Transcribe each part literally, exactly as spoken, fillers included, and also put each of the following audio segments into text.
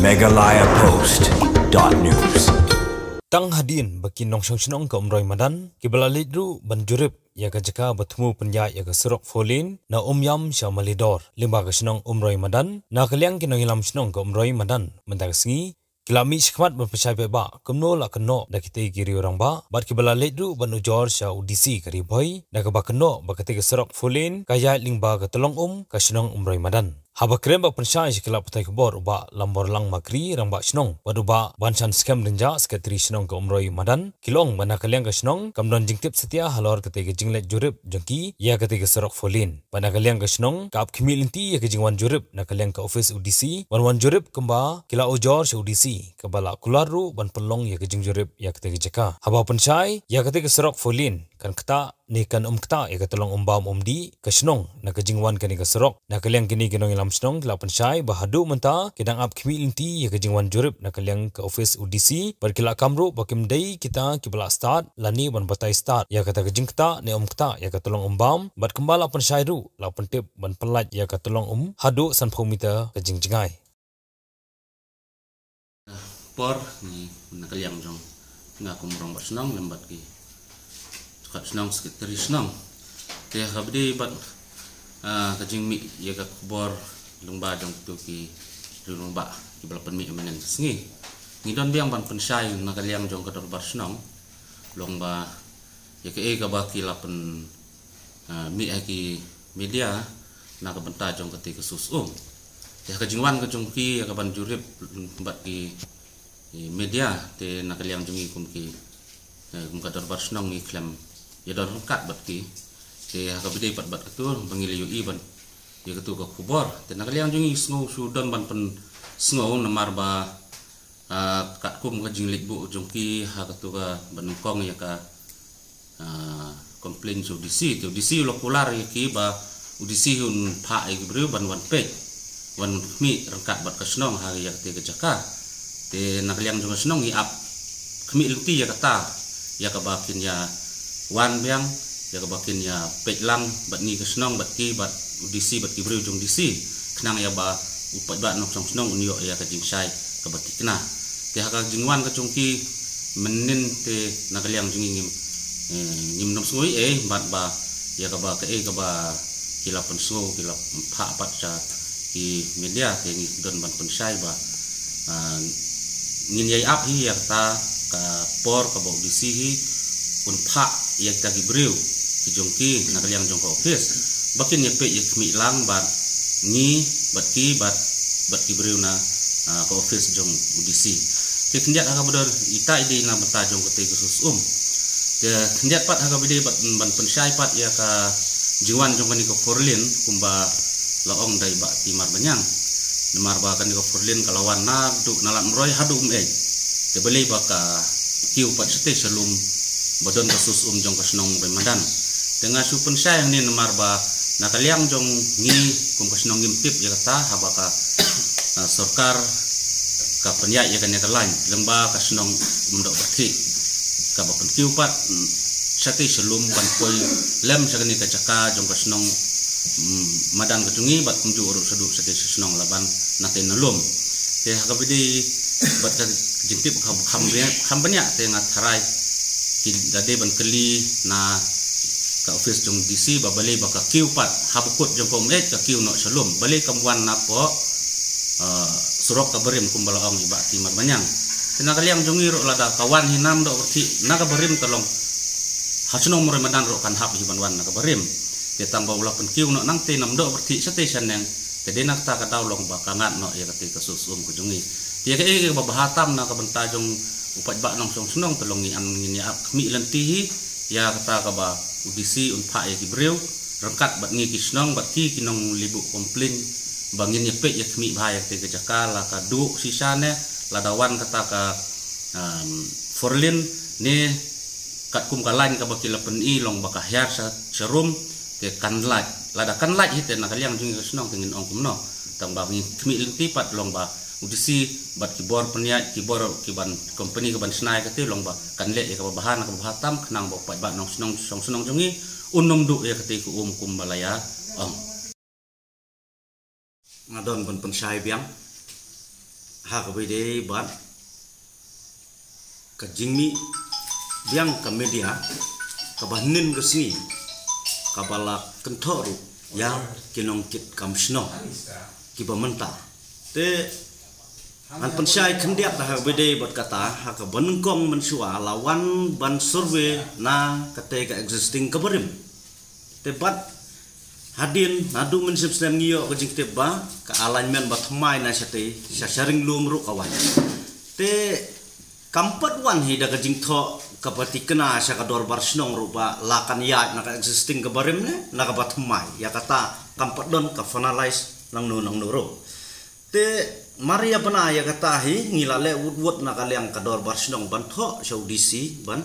Meghalaya Post dot news. Tang hadien ba ki nongshong shnong ka Umroi Madan ki ba la leit ruh ban jurip ïa ka jaka ba thmu pynïaid ïa ka surok four lane na Umïam sha Malidor lyngba ka shnong Umroi Madan, na ka liang ki nongïalam shnong ka Umroi Madan mynta ka sngi ki la mih shakhmat ban pynshai paidbah kumno la kynnoh da kitei ki riew rangbah bad ki ba la leit ruh ban ujor sha u D C ka Ri Bhoi da kaba kynnoh ba katei ka surok four lane ka ïaid lyngba ka tyllong um ka shnong Umroi Madan. Haba kren bad pynshai sha ki lad pathai khubor u Bah Lamborlang Makri, rangbah shnong, bad u Bah Banshan Skhem Rynjah, sekretari shnong ka Umroi Madan, ki la ong ba na ka liang ka shnong kam don jingtip satia halor katei ka jingleit jurip jong ki ïa katei ka surok four lane. Bad na ka liang ka shnong ka ap khmih lynti ïa ka jingwan jurip na ka liang ka ophis u D C ban wan jurip kumba ki la ujor sha u D C kaba la kular ruh ban pynlong ïa ka jingjurip ïa katei ka jaka. Haba pynshai ïa katei ka surok four lane kan ktah ne kan ym ktah ïa ka tyllong um bam um dih ka shnong na ka jingwan kane ka surok. Na ka liang kine ki nongïalam shnong ki la pynshai ba haduh mynta ki dang ap khmih lynti ïa ka jingwan jurip na ka liang ka ophis u D C bad ki la kam ruh ba kim dei kita ki ba la stad lane ban batai stad ïa kata ka jingktah ne ym ktah ïa ka tyllong um bam bad kumba la pynshai ruh la pyntip ban pynlait ïa ka tyllong um haduh sanphew meter ka jingjngai. Por ngi na ka liang jong nga kum rangbah shnong lem bad ki kot shnong, sekretari shnong. Te ha kaba ïadei bad, ah, ka jingmih ïa ka khubor lyngba jong kito ki riew rangbah ki ba la pynmih mynhynnin ka sngi, ngi don biang ban pynshai na ka liang jong ka dorbar shnong lyngba ïa kaei kaba ki la pyn, ah, mih ha ki media na ka bynta jong katei ka sus um. Te ha ka jingwan ka jong ki ïa ka ban jurip bad ki, ki media, te na ka liang jong ngi kum ki, eh, kum ka dorbar shnong ngi khlem ïa don ryngkat bad ki. Te ha kaba ïadei pat bad kato ba ngi la ïohi ban ïa kato ka khubor, te na ka liang jong ngi sngew shu don ban pynsngew namar ba, ah, katkum ka jingleit buh jong ki ha kato ka ba nyngkong ïa ka, ah, complain sha u D C. Te u D C u la kular ïa ki ba u D C un phah ïa ki briew ban wan peit, wan khmih ryngkat bad ka shnong ha ïa katei ka jaka. Te na ka liang jong ka shnong ngi ap khmih lynti ïa kata, ïa kaba kin ïa wan biang, ïa kaba kin ïa peit lang bad ngi ka shnong bad ki bad u D C bad ki briew jong D C, khnang ïa ba u paidbah nongshong shnong un ïoh ïa ka jingshai kaba thikna. Te ha ka jingwan ka jong ki mynhynnin te na ka liang jong ngi ngim, eh, ngim nym sngew ei ei bad ba ïa kaba kaei kaba ki la pynsngew, ki la phah pat sha ki media, te ngi don ban pynshai ba, ah, ngin ïai ap hi ïa kata ka por kaba u D C hi un phah ïa kita ki briew ki jong ki na ka liang jong ka ophis ba kin ïa peit ïa khmih lang bad ngi bad ki bad, bad ki briew na, ah, ka ophis jong u D C. Te khyndiat ha kaba dei ita i dei na bynta jong katei ka sus um. Te khyndiat pat ha kaba ïadei bad ban pynshai pat ïa ka jingwan jong kane ka four lane kumba la ong da i Bah Timar Baniang. Namar ba kane ka four lane ka la wan naduh na Lad Umroi haduh Umeit. Te balei ba ka kiew pat shatei shalum ba don ka sus um jong ka shnong Umroi Madan. Te nga shu pynshai hangne namar ba na ka liang jong ngi kum ka shnong ngim tip ïa kata haba ka, ah, sorkar ka pynïaid ïa kane ka lain lyngba ka shnong Umdoh Byrthih kaba pynkiew pat, mm, shatei shalum ban poi lem sha kane ka jaka jong ka shnong, mm, Madan ka jong ngi bad kumjuh ruh shaduh shatei sha shnong Laban na tei na lum. Te ha kaba ïadei bad ka jingtip ka kham bniah, kham bniah te nga tharai ki da dei ban kylli na ka ophis jong D C ba balei ba ka kiew pat haba kut jong ka Umeit ka kiew noh shalum, balei kam wan na poh, ah, surok ka barim kumba la ong i Bah Timar Baniang. Te na ka liang jong ngi ruh lada ka wan hi na Umdoh Byrthih na ka barim te long ha shnong Umroi Madan ruh kan hap hi ban wan na ka barim. Te tang ba u la pynkiew noh nangtei na Umdoh Byrthih shatei shaneng, te dei na kata ka daw long ba ka ngat noh ïa katei ka sus um ka jong ngi. Te ïa kaei kaba bha tam na ka bynta jong u paidbah nongshong shnong te long ngi an ngin ïa ap khmih lynti hi ïa kata kaba u D C un phah ïa ki briew ryngkat bad ngi ki shnong bad ki, ki nongleit buh complain ba ngin ïa peit ïa khmih bha ïa katei ka jaka, la ka duh shisha ne lada wan kata ka, um, four lane ne katkum ka lain kaba ki la pyni long ba ka hiar sha, sharum, te kan lait. Lada kan lait hi te na ka liang jong ngi ka shnong te ngin ong kumno. Tang ba ngi khmih lynti pat long ba u D C bad ki bor pynïaid, ki bor ki ban company ka ban shna ïa katei long ba kan leh ïa kaba bha na kaba bha tam khnang ba u paidbah nongshong, shong shnong jong ngi un nym duh ïa katei ka um kumba la ïa ong. Nga don ban pynshai biang. Ha kaba ïadei bad ka jingmih biang ka media kaba hynnin ka sngi kaba la kynthoh ruh ïa ki nongkitkam shnong kiba mynta. Te ngan pynshai khyndiat ha kaba ïadei bad kata, ha kaba nyngkong mynshuwa la wan ban survey na katei ka existing ka barim. Te bad hadien naduh mynshem snem ngi ïoh ka jingtip ba ka alignment ba thymmai na shatei sha Sharing Lum ruh ka wan. Te kam pat wan hi da ka jingthoh kaba tikna sha ka dorbar shnong ruh ba la kan ïaid na ka existing ka barim ne na kaba thymmai. Ïa kata kam pat don ka finalize nangno nangno ruh. Te mar ïa bna ïa kata hi ngi la leh wut wut na ka liang ka dorbar shnong ban thoh sha u D C ban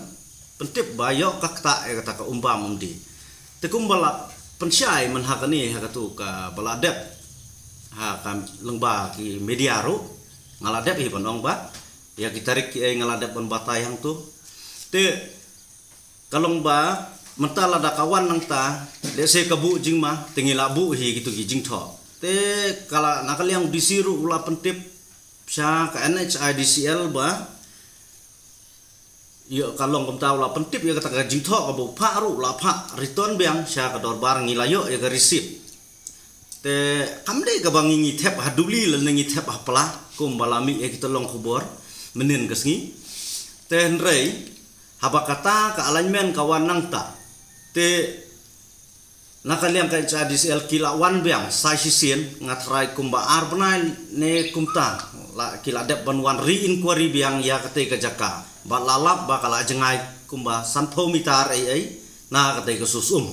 pyntip ba ïoh ka ktah ïa kata ka umbam umdih. Te kumba la pynshai man ha kane ha katu kaba la dep ha ka lyngba ki media ruh, nga la dep hi ban ong ba ïa ki tarik kiei nga la dep ban batai hangtu. Te ka long ba mynta lada ka wan nangta, lehse ka buh jingma, te ngi la buh hi kitu ki jingthoh. Te ka la na ka liang D C ruh u la pyntip sha ka N H I D C L ba ïoh ka long kumta, u la pyntip ïa kata ka jingthoh kaba u phah ruh u la phah return biang sha ka dorbar, ngi la ïoh ïa ka receipt. Te kam dei kaba ngi ngi thep ha duli lane ngi thep ha pla kumba la mih ïa kita long khubor mynnin ka sngi. Te hynrei haba kata ka alignment ka wan nangta, te na ka liang ka N H I D C L ki la wan biang sa shisien, nga tharai kumba ar bnai ne kumta la ki la dep ban wan re-inquiry biang ïa katei ka jaka, ba la lap ba ka la jngai kumba sanphew mitar ei ei na katei ka sus um.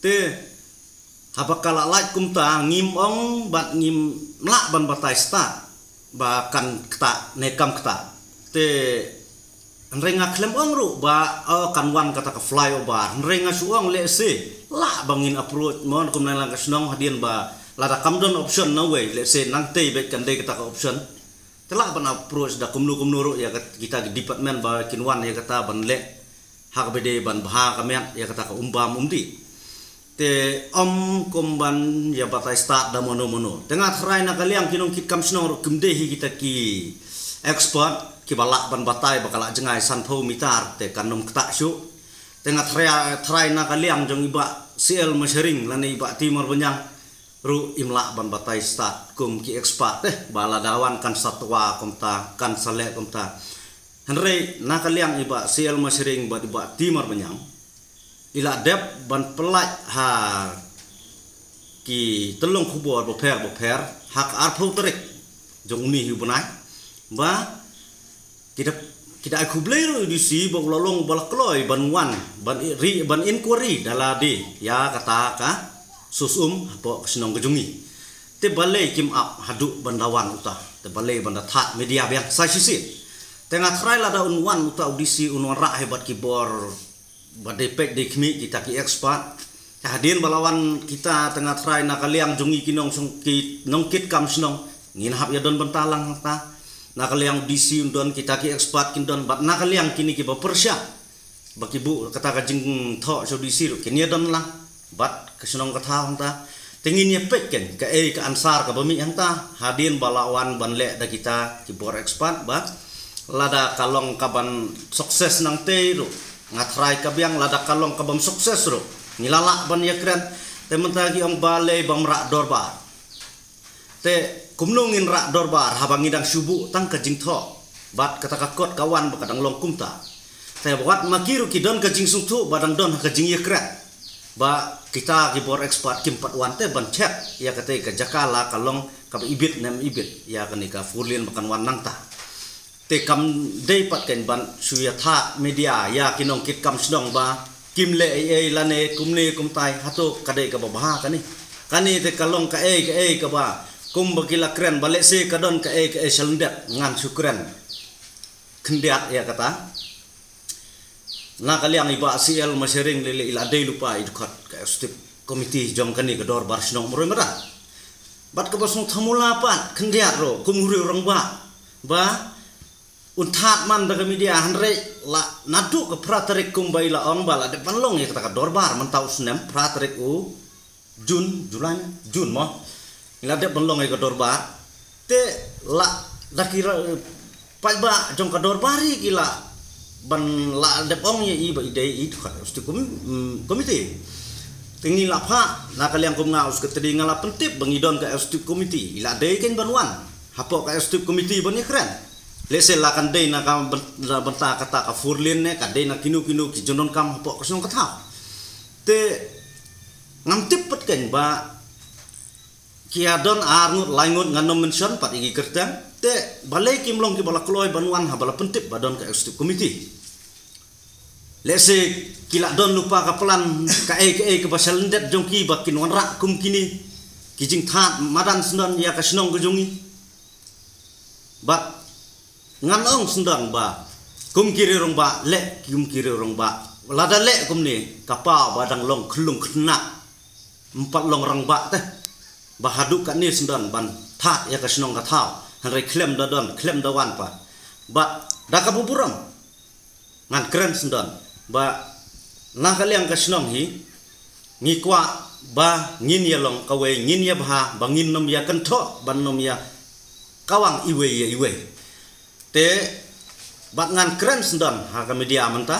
Te haba ka la lait kumta ngim ong bad ngim lah ban batai stad ba kan ktah ne kam ktah. Te hynrei nga khlem ong ruh ba, oh, kan wan kata ka flyover. Hynrei nga shu ong lehse lah ba ngin approach mo kum nang lang ka shnong hadien ba lada kam don option na wei, lehse nangtei beit kan dei kata ka option. Te lah ban approach da kumno kumno ruh ïa kat-, kita ki department ba kin wan ïa kata ban leh ha kaba dei ban bha ka miat ïa kata ka umbam umdih. Te ym kum ban ïa batai stad da mano mano. Te nga tharai na ka liang ki nongkitkam shnong ruh kim dei hi kita ki expert kiba lah ban batai ba ka la jngai sanphew mitar te kan ym ktah shuh. Te nga tharai, tharai na ka liang jong i Bah C L Masharing lane i Bah T Marbaniang ruh im lah ban batai stad kum ki expert te ba lada wan kan sa twa kumta, kan sa leh kumta. Hynrei na ka liang i Bah C L Masharing bad i Bah T Marbaniang i la dep ban pyllait ha ki tyllong khubor bapher bapher ha ka arphew tarik jong une hi u bnai ba ki da, ki da ai khublei ruh ïa u D C ba u la long ba la kloi ban wan ban i-, ri-, ban inquiry da lade ïa kata ka sus um hapoh ka shnong ka jong ngi. Te balei kim ap haduh ban da wan uta, te balei ban da thad media biang sa shisien. Te nga tharai lada un wan uta u D C un wanrah hi bad ki bor ba dei peit dei khmih kita ki expert. Te hadien ba la wan kita te nga tharai na ka liang jong ngi ki nong song ki nongkitkam shnong ngin hap ïa don bynta lang hangta. Na ka liang D C un don, kita ki expert kin don, bad na ka liang kine kiba pyrshah ba ki buh kata ka jingthoh sha u D C ruh kin ïa don lang bad ka shnong ka thaw hangta. Te ngin ïa peit kein kaei ka answer kaba mih hangta hadien ba la wan ban leh da kita ki bor expert ba lada ka long kaban success nangtei ruh nga tharai ka biang, lada ka long kabym success ruh ngi la lah ban ïakren. Te mynta ki ong balei bym rah dorbar. Te kumno ngin rah dorbar haba ngi dang shu buh tang ka jingthoh bad kata ka kot ka wan ba ka dang long kumta. Te wat ma ki ruh ki don ka jingsngewthuh ba dang don ha ka jingïakren ba kita ki bor expert kim pat wan te ban check ïa katei ka jaka la ka long kaba ibit ne ym ibit ïa kane ka four lane ba kan wan nangta. Te kam dei pat kein ban shu ïa thad media ïa ki nongkitkam shnong ba kim leh ei ei lane kumne kumtai, hato ka dei kaba bha kane? Kane te ka long kaei kaei kaba kumba ki la kren ba lehse ka don kaei kaei shalyndet, ngan shu kren khyndiat ïa kata. Na ka liang i Bah C L Masharing lei lei i la dei lypa i dkhot ka executive committee jong kane ka dorbar shnong Mawryngkneng. Bad kaba sngewthuh mula pat khyndiat ruh kum u riew rangbah ba un thad man da ka media, hynrei la naduh ka phra tarik kumba i la ong ba la dep ban long ïa kata ka dorbar mynta u snem, phra tarik u Jun, July, Jun mo. I la dep ban long ïa ka dorbar. Te la da ki ra-, paidbah jong ka dorbar hi ki la ban la dep ong ïa i ba i dei i dkhot executive com-, mm, committee. Te ngi la phah na ka liang kum nga u secretary nga la pyntip ba ngi don ka executive committee, i la dei kein ban wan hapoh ka executive committee ban ïakren. Lehse la kan dei na ka ban-, na bynta kata ka four lane ne ka dei na kino kino ki jingdonkam hapoh ka shnong ka thaw. Te ngam tip pat kein ba ki ïa don ar ngut lai ngut, ngan ym mention pat ïa ki kyrteng. Te balei kim long kiba la kloi ban wan haba la pyntip ba don ka executive committee? Lehse ki la don lypa ka plan kaei kaei kaba shalyndet jong ki ba kin wanrah kum kine ki jingthad madan syndon ïa ka shnong ka jong ngi. Bad ngan ong syndon ba kum ki riew rangbah, leh kum ki riew rangbah, lada leh kumne ka paw ba dang long khyllung khynnah, ym pat long rangbah te, ba haduh katne syndon ban thad ïa ka shnong ka thaw. Hynrei khlem da don, khlem da wan pat. Bad da kaba burom ngan kren syndon ba na ka liang ka shnong hi ngi kwah ba ngin ïa long kawei, ngin ïa bha, ba ngin ym ïa kynthoh, ban ym ïa kawang iwei ïa iwei. Te bad ngan kren syndon ha ka media mynta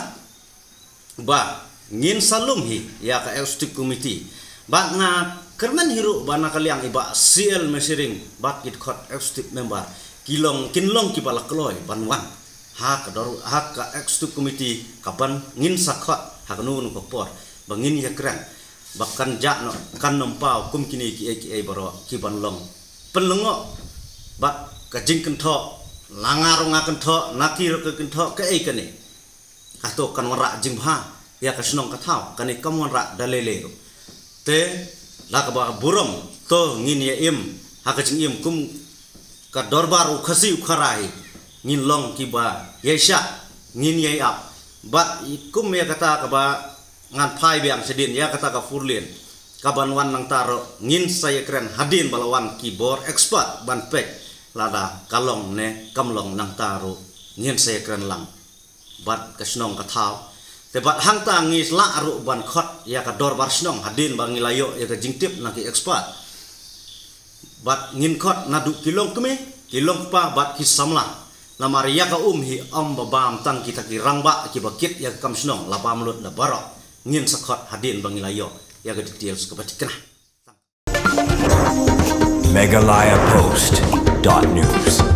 ba ngin sa lum hi ïa ka executive committee. Bad nga kyrmen hi ruh ba na ka liang i Bah C L Mesiring bad ki dkhot executive member ki long, kin long kiba la kloi ban wan ha ka dor, ha ka executive committee kaban ngin sa khot ha kano kano ka por ba ngin ïakren ba kan jah noh, kan ym paw kum kine kiei kiei baroh kiban long pynlyngngoh bad ka jingkynthoh, la nga ruh nga kynthoh, na ki ruh ki kynthoh, kaei kane. Hato kan wanrah jingbha ïa ka shnong ka thaw? Kane kam wanrah da lei lei ruh. Te la kaba burom, to ngin ïa im ha ka jingim kum ka dorbar u Khasi u Khara hi. Ngin long kiba ïaishah, ngin ïai ap. Bad kum ïa kata kaba ngan phai biang shadien, ïa kata ka four lane kaban wan nangta ruh ngin sa ïakren hadien ba la wan ki bor expert ban peit lada ka long ne kam long, nangta ruh ngin sa ïakren lang bad ka shnong ka thaw. Te bad hangta ngi lah ruh ban khot ïa ka dorbar shnong hadien ba ngi la ïoh ïa ka jingtip na ki expert. Bad ngin khot naduh ki longkmie, ki longkpa bad ki samla. Namar ïa ka um hi ym ba bam tang kita ki rangbah kiba kit ïa ka kam shnong, la bam lut da baroh. Ngin sa khot hadien ba ngi la ïoh ïa ka details kaba thikna. Meghalaya Post dot news.